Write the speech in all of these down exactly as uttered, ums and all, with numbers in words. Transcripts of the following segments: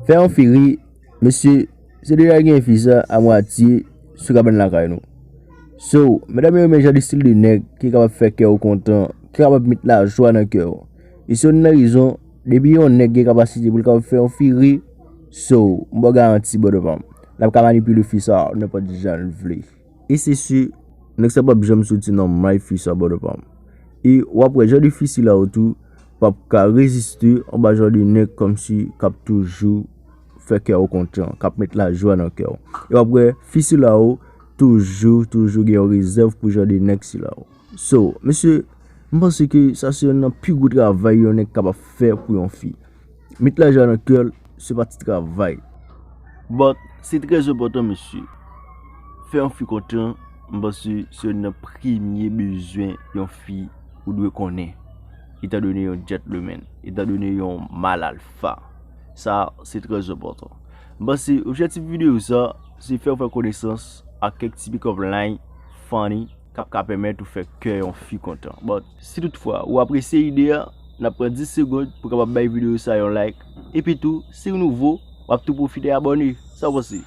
Fè yon fi ri, mesye, se deja gen fi sa a mwatye sou kabann lakay nou. So, medam yo renmen jan de stil de nèg ki kapab fè kè w kontan, ki kapab met lajwa nan kè w. E se youn nan rezon, depi yon nèg gen kapasite pou l kapab fè yon fi ri, so, m ba w garanti, brother pa m, l ap ka manipile fi sa a nenpòt jan l vle. E se si, nèg sa p ap janm soti nan may fi sa, brother pa m. E w ap wè jan de fi sila yo tou p ap ka reziste anba jan de nèg kòmsi k ap toujou fè kè w kontan, k ap met lajwa nan kè w. E w ap wè fi sila yo toujou, toujou gen yon rezèv pou jan de nèg sila yo. So, mesye, m panse ke sa se youn nan pi gwo travay yon nèg kapab fè pou yon fi. Met lajwa nan kè l, se pa ti travay. But, se trè enpòtan, mesye. Fè yon fi kontan, m panse se youn nan premye bezwen yon fi ou dwe konnen. Etandone yon gentleman, etandone yon mal alfa. Sa, se trè enpòtan. M panse objektif videyo sa, se fè w fè konesans ak kèk ti pick up line funny k ap ka pèmèt ou fè kè yon fi kontan. But, si toutfwa ou apresye ide a, n ap pran dis segonn pou kapab bay videyo sa yon like. Epi tou, si w nouvo, w ap tou pwofite abòne. Sa w panse?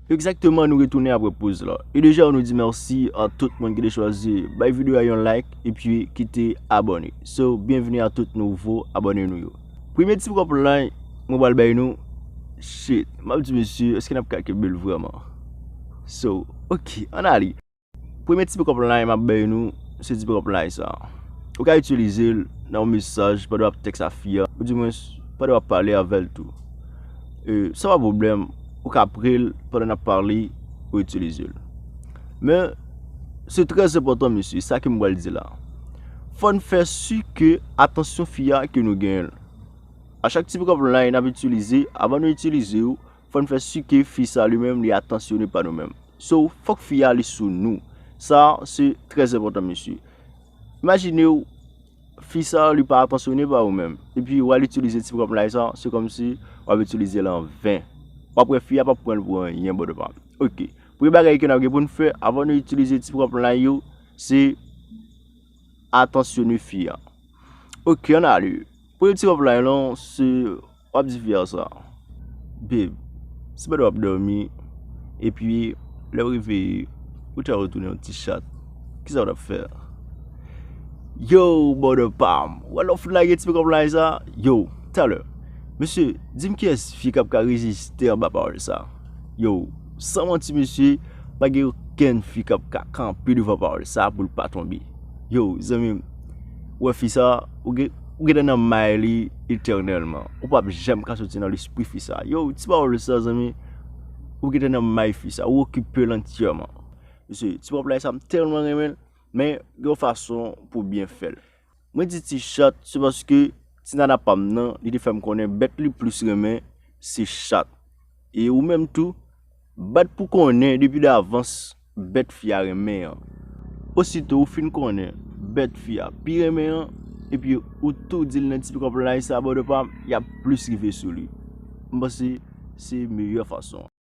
Egzakteman, nou retounen apre poz la. E deja, nou di mèsi a tout moun ki te chwazi bay videyo a yon like epi ki te abòne. So, byenveni a tout nouvo abòne nou yo. Premye ti pick up line mwen pral bay nou, shit, m ap di mesye, èske n ap ka kenbe l vrèman? So, ok, ann ale. Premye ti pick up line m ap bay nou, se ti pick up line sa. Ou ka itilize l nan yon mesaj pandan w ap tèks a fi a, oudimwens pandan w ap pale avè l tou. E, sa pa pwoblèm, ou ka pre l pandan n ap pale, ou itilize l. Men, se trè enpòtan, mesye, sa ke m pral di la. Fò n fè si ke atansyon fi a ke nou genyen l. A chak ti pick up line n ap itilize, avan nou itilize yo, fò n fè si ke fi sa li menm li atansyone pa nou menm. So, fòk fi a li sou nou. Sa, se trè enpòtan, mesye. Imajine w, fi sa li pa atansyone pa ou menm. Epi w al itilize ti pick up line sa, se kòmsi w ap itilize l anven. W ap wè fi a p ap pran l pou anyen, brother pa m. Ok. Premye bagay ke n ap gen pou n fè avan nou itilize ti pick up line yo, se atansyone fi a. Ok, ann ale. Premye ti pick up line lan, se w ap di fi a sa. Babe, se pandan w ap dòmi, epi lè w reveye, ou ta retounen yon ti chat. Kisa w t ap fè? Yo, brother pa m. Wè lè w fin lage ti pick up line sa, yo, talè. Mesye, di m kiyès fi k ap ka reziste anba pawòl sa. Yo, san manti, mesye, pa gen okenn fi k ap ka kanpe devan pawòl sa pou l pa tonbe. Yo, zanmi m, ou wè fi sa, ou gen, ou gentan nan may li etènèlman. Ou p ap janm ka soti nan lespri fi sa. Yo, ti pawòl sa, zanmi, ou gentan nan may fi sa, ou okipe l antyèman. Mesye, ti pawòl sa, m tèlman renmen l, men gen yon fason pou byen fè l. Mwen di ti chat, se paske ti nana pa m nan, li te fè m konnen bèt li plis renmen, se chat. E ou menm tou, bat pou konnen depi davans bèt fi a renmen an. Osito ou fin konnen bèt fi a pi renmen an, epi ou tou di l nan ti pick up line sa, brother pa m, y ap plis rive sou li. M panse se meyè fason an.